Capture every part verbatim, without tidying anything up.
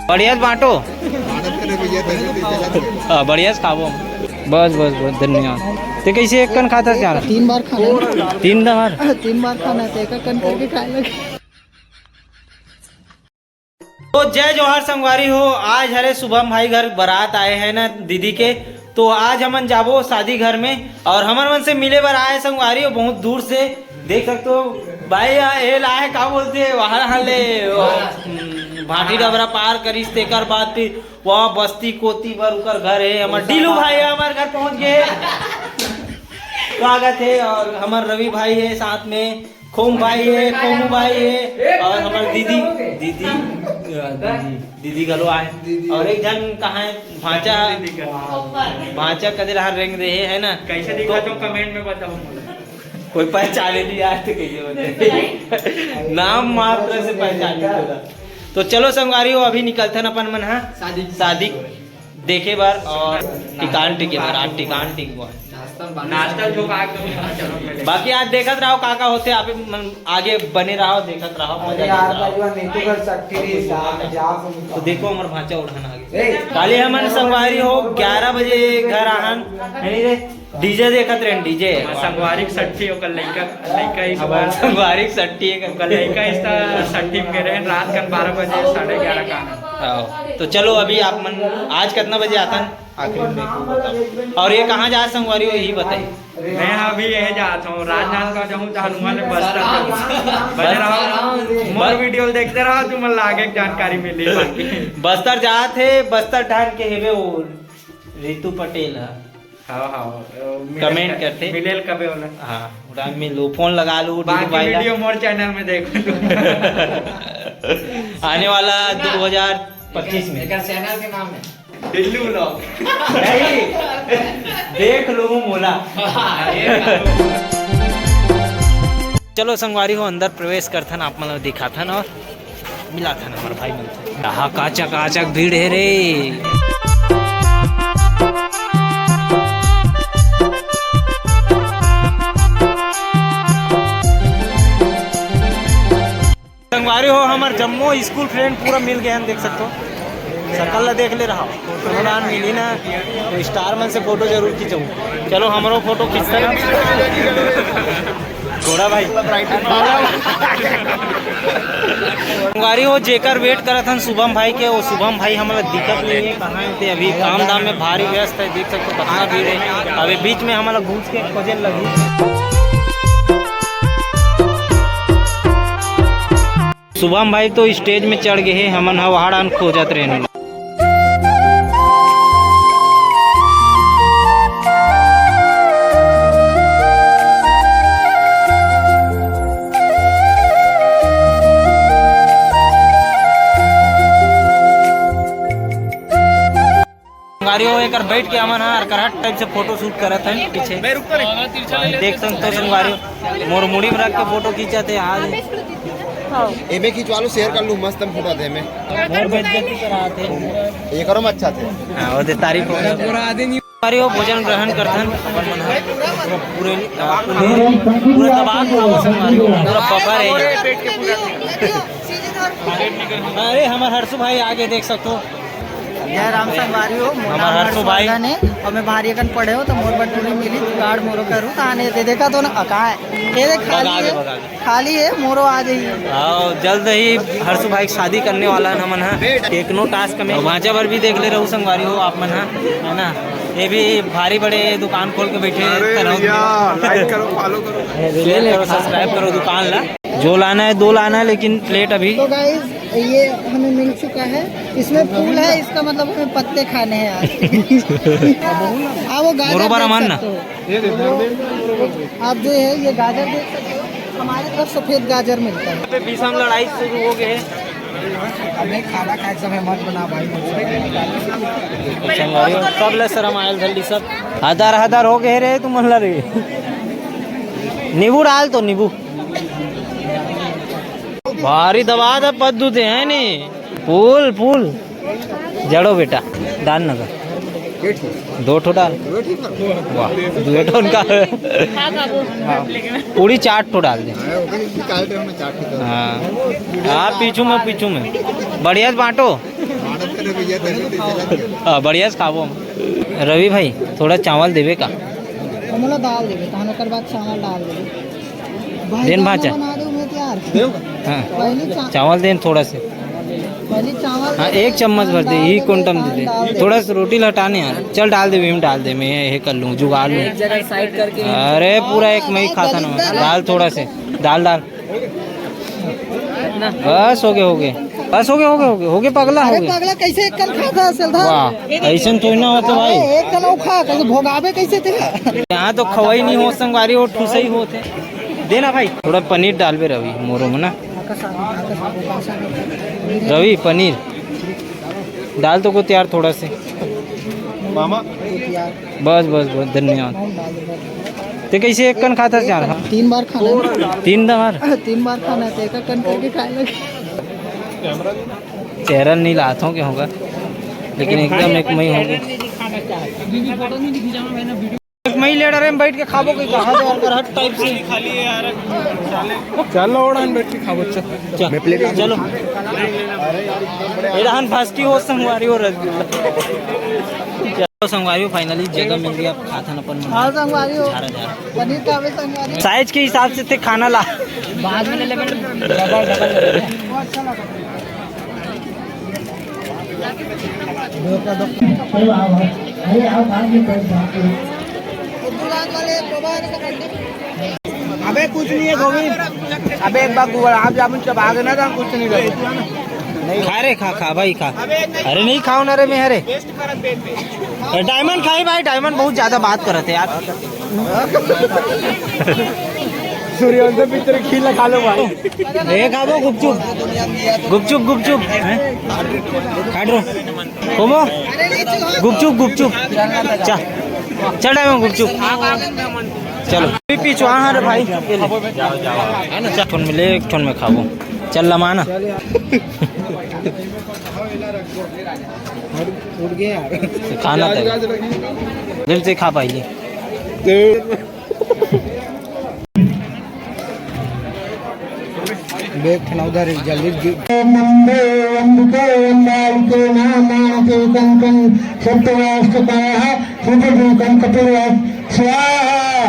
बढ़िया से बांटो। हाँ, बढ़िया से खाबो। बस बस बस, धन्यवाद। ते कैसे एक कन खाता जाना? तीन बार खाना है। तीन बार? तीन बार खाना है, तो एक कन करके खाए लगे। तो जय जोहार संगवारी हो। आज हरे शुभम भाई घर बारात आए हैं ना दीदी के, तो आज हमन जाबो शादी घर में। और हमर मन से मिले बर आए संगवारी हो बहुत दूर से, देख सकते हो भाई। ये लाए, का बोलते हैं वहाँ, हाँ ले, वो, हम्म, भाटी डबरा पार करिस, तेकर बाद फिर वहाँ बस्ती कोती बर उकर घर है। हमर डीलू भाई है, हमर घर पहुँच गए। स्वागत है। और हमर रवि भाई है साथ में, खोम भाई है, खोमू भाई है, और हमर दीदी, दीदी, दीदी, दीदी घलो आए। और एक झन कहाँ है, भांचा, भांचा कदे रहा रेंग रहे है ना। कैसे तो दिखा तुम कमेंट में बताओ मुझे। कोई पहचाने नहीं आज तो, कैसे बने? नाम मात्र से पहचाने नहीं होता। तो चलो संगवारी हो, अभी निकलथन अपन मन हा शादी। शादी देखे बर और टिकान टिके बर, आज टिकान टिकबो। नाश्ता जो का एकदम। बाकी आज देखत रहो का का होते, आप मन आगे बने रहो, देखत रहो, मजा अरे यार, लेत रहो। भाई, वह नीतू घर सट्टी रही, साहब, जा सुन। तो देखो, हमर भांचा उठान आगे। ए! काली हमन संगवारी हो ग्यारह बजे घर आहन, है नी रे? डीजे देखत रहन, डीजे। संगवारी के सट्टी, ओकर लइका, लइका ही हमार संगवारी के सट्टी है। ओकर लइका इस सट्टी में गए रहन रात कन बारह बजे, साढ़े ग्यारह का। आओ, तो चलो अभी आप मन आज कितना बजे आथन? आखिरी में देखो, बताओ। और ये कहाँ जा संगवारी हो, यही बताइए। मैं अभी यही जात हूँ, राजनांदगांव जाऊँ तो हनुमान में बस्तर जाऊँ। बने रहो, मोर बस- वीडियो देखते रहो, तुम लागे जानकारी मिली बाकी। बस्तर जात है, बस्तर ठान के हेबे वो रितु पटेल है। हाँ, हाँ, वो मिलेल कमेंट क-, करते। मिलेल कबे वाला। हाँ, उड़ा मिलो, फोन लगा लो, बाकी वीडियो मोर चैनल में देखो। आने वाला दो हज़ार पच्चीस में। एकर चैनल के नाम है टिल्लू व्लॉग। नहीं, देख लो मोला। हाँ, ये चलो संगवारी हो, अंदर प्रवेश करथन, आप मन ल दिखाथन और मिलाथन हमर भाई मन से। कहाँ काचक काचक भीड़ है रे। संगवारी हो, हमर जम्मो स्कूल फ्रेंड पूरा मिल गए हैं, देख सकते हो। सकल ला देख ले रहा, फोटो नाम मिली ना, तो स्टार मन से फोटो जरूर खींचूं। चलो, हमरो फोटो खींचते ना। घोड़ा भाई। संगवारी हो, जेकर वेट करत हन शुभम भाई के, वो शुभम भाई हमला दिखत नहीं है, कहाँ है ते? अभी काम धाम में भारी व्यस्त है, देख सकते हो कितना भीड़ है। अभी बीच में हमला घुस के खोजे लगी। शुभम भाई तो स्टेज में चढ़ गए हे, हमन ह वहाड़ान खोजत रहन। संगवारी हो, एकर बैठ के हमन ह अरकरहट टाइप से फोटो शूट करत हन पीछे। देख सकते हो संगवारी हो, मोर मुड़ी में रख के फोटो खींचत हे आज। एमे खिंचवा लो, शेयर कर लूँ, मस्त हम फोटो आते हैं। मोर बेइज्जती करात हे। ये करो, अच्छा थे। हाँ, वो दे तारीफ हो गया। संगवारी हो, भोजन ग्रहण करथन अपन मन ह। पूरा पूरे, पूरा दबा के खाओ संगवारी हो, पूरा बफर है। अरे, हमर हर्षु भाई आगे देख सकते हो। जय राम संगवारी हो, मोर हमार नाम हर्षु भाई। हर्षवर्धन है और मैं भारी अकन पढ़े हो तो मोर बर टूरी मिली, जुगाड़ मोरो करूँ, ताने दे देखा तो ना, अका है। ये देख, खाली भगा के, है, भगा के। खाली है, मोरो आ जाइए। हाँ, जल्द ही हर्षु भाई शादी करने वाला है हमन है। टेक्नो टास्क में भांचा बर भी देख ले रहू संगवारी हो आप मन है, है ना? ये भी भारी बड़े दुकान खोल के बैठे हैं। अरे भैया, लाइक करो, फॉलो करो। शेयर करो, सब्सक्राइब करो दुकान ला। जो लाना है, दो लाना है, लेकिन प्लेट अभी तो गाइस, ये हमें मिल चुका है। इसमें फूल है, इसका मतलब हमें पत्ते खाने हैं आज। हाँ, वो गाजर बरोबर देख अमन ना। सकते हो। ये दे, दे, दे। आप जो है, ये गाजर देख सकते हो, हमारी तरफ सफेद गाजर मिलता है। पे बीच में लड़ाई शुरू हो गई है। अबे, खाना खाए समय मत बना भाई, मुझसे। सब ले शर्म आयल धरली सब। हदर हदर हो गए रे तुम, ला रे। नींबू डाल तो, नींबू। भारी दबा दे पद्दू ते, है नी? फूल, फूल। जड़ो बेटा, डाल ना। दो ठो डाल। वाह, दो ठो उनका। हाँ, पूरी चार ठो डाल दे। हाँ, हाँ, पीछू में, पीछू में। बढ़िया से बांटो। हाँ, बढ़िया से खाबो हम। रवि भाई, थोड़ा चावल देबे का? हमला दाल देबे, तहन ओकर बाद चावल डाल देबे। भाई, देन गाना भाचा। बना दे, मैं तैयार। हाँ। पहले चा-, चावल देन थोड़ा से। पहले चावल हाँ, दे, एक चम्मच भर दे, दाल यही दे, कोंटम दाल दे दे। दे। थोड़ा सा रोटी ल हटाने यार। चल, डाल दे, मैं डाल दे, मैं ये कर लूँ, जुगाड़ लूँ। एक जगह साइड करके। अरे, पूरा एक मैं ही खाता ना, दाल थोड़ा से, दाल, दाल। बस हो गए, हो गए, बस हो गए, हो गए, हो गए, हो गए, पगला हो अरे गए। पगला, कैसे एक कन खाता है, सेलधा? वाह, ऐसन थोड़ी ना होता भाई। अरे, एक कन खा, कैसे भोगावे कैसे तेरा? यहाँ तो खवाई नहीं हो संगवारी, वो ठुसई होते। देना भाई, थोड़ा पनीर डालबे रवि, मोरो में ना। रवि, पनीर डाल तो को तैयार थोड़ा से। मामा। बस, बस, बस, धन्यवाद। ते कैसे एक कन खाता यार? हाँ। तीन बार खाना है। तीन बार? तीन बार खाना है, तो एक एक कन करके खाए लगे। चेहरा नहीं लाथों के होगा, लेकिन एकदम एक मई होगा। एक मई ले डरे में बैठ के खाबो कोई कहाँ दे और हर टाइप से। चल लो, ओढ़ान बैठ के खाबो, चल। चल, मैं प्लेट चलो। ये रहन फर्स्ट ही हो संगवारी हो रसगुल्ला। चलो संगवारी हो, finally जगह मिल गई, अब खाथन अपन मन। हाँ संगवारी हो। झारा, झारा। पनीर का भी संगवारी। साइज के हिसाब से ते खाना ला। बाद में ले ले, डबल, डबल ले ले। अरे, आप आगे बैठ जाते हो। अबे कुछ नहीं है गोविंद, अबे एक बार गुलाब जामुन चबा के ना, तो कुछ नहीं रहता। नहीं खा रे, खा, खा भाई, खा। अरे नहीं खाओ ना रे, मैं, अरे। डायमंड खाई भाई, डायमंड बहुत ज्यादा बात करत है यार। सूर्यवंशम पिक्चर खील खा लो भाई। ए खाबो गुपचुप, गुपचुप, गुपचुप, हैं? खाट रो। कोबो? गुपचुप, गुपचुप। चल, चल रहे हो गुपचुप। चलो। पी, पी, चुहा रे भाई। चल, ठोन में ले, एक ठोन में खाबो। चल, लमाना। उठ गए यार। खाना था। दिल से खा पाइए। देख, ठना उधर जल्दी गिर। नंदे अंबिके अंबालिके नामांते कंकन सप्तवास्तकाः सुप्रदीपं कपिलवास स्वाहा।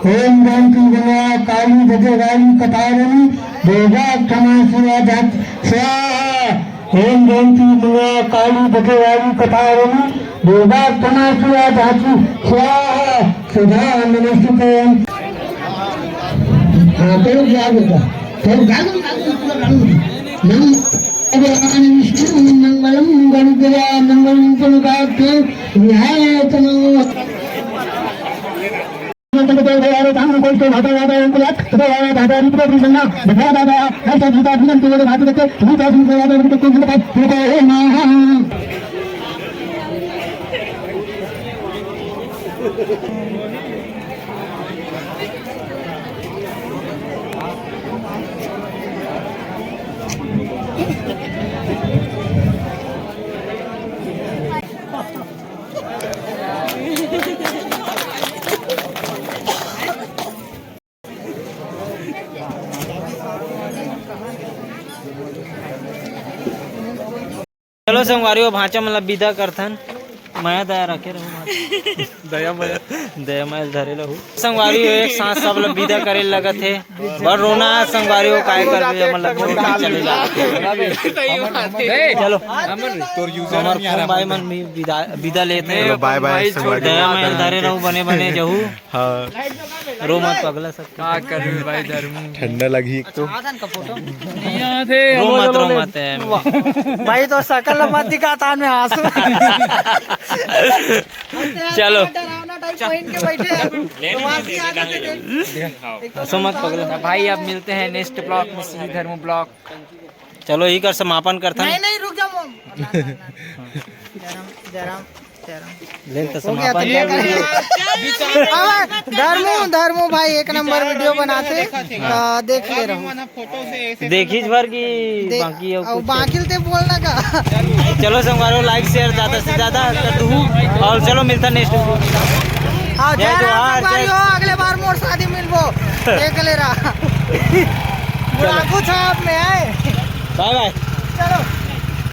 ओम जयंती गंगा काली भद्रकाली कपालिनी दुर्गा क्षमा शिवा धात्री स्वाहा। ओम जयंती मंगला काली भद्रकाली कपालिनी दुर्गा क्षमा शिवा धात्री स्वाहा। सुधा नमस्ते। हाँ, तो क्या बेटा? तो गाओ, गाओ, गाओ, गाओ। नम भगवान विष्णु मंगलम गरुड़ध्वजा मंगलम पुनराते न्याय तनो। चलो संगवारी हो, भांचा मन ला विदा करथन। मया दया रखे रहू भांचा। दया मया। दया मया धरे रहू। संगवारी हो, एक साथ सब ला विदा करे लगत हे। बर रोना संगवारी हो, काय करबे, मतलब चले जा। चलो। हमर खूब भाई मन भी विदा, विदा लेत हे। चलो, bye bye, संगवारी हो। दया मया धरे रहू, बने बने जहू। हाँ। रो मत पगला सब। का करबे भाई धर्मू? ठंडा लगही एक तो। रो मत, रो मत। भाई तो सकल मत दिखा, तान में आंसू। चलो। डरावना टाइप पहन के बैठे हैं। तो वहाँ से आके देख। हंसो मत पगला। भाई अब मिलते हैं next vlog में, श्री धर्मू vlog। चलो, इही कर समापन करथन। नहीं, नहीं, रुक जाओ। जयराम, जयराम। लेन तो हो गया, समापन तो कर ये लीजिए। कर। अब धर्मू, धर्मू भाई एक नंबर video बनाते, तो देख ले रहूं। देखिस भर की दे-, बाकी अब अब कुछ बाकी ते बोलना का। चलो संगवारी हो, like share ज्यादा से ज्यादा कर दू, और चलो मिलता next। हाँ, जय जय राम जोहार, संगवारी जय हो, अगले बार मोर शादी मिलबो। देख ले रहा। बुढ़ाकू छाप में आए। Bye bye। चलो।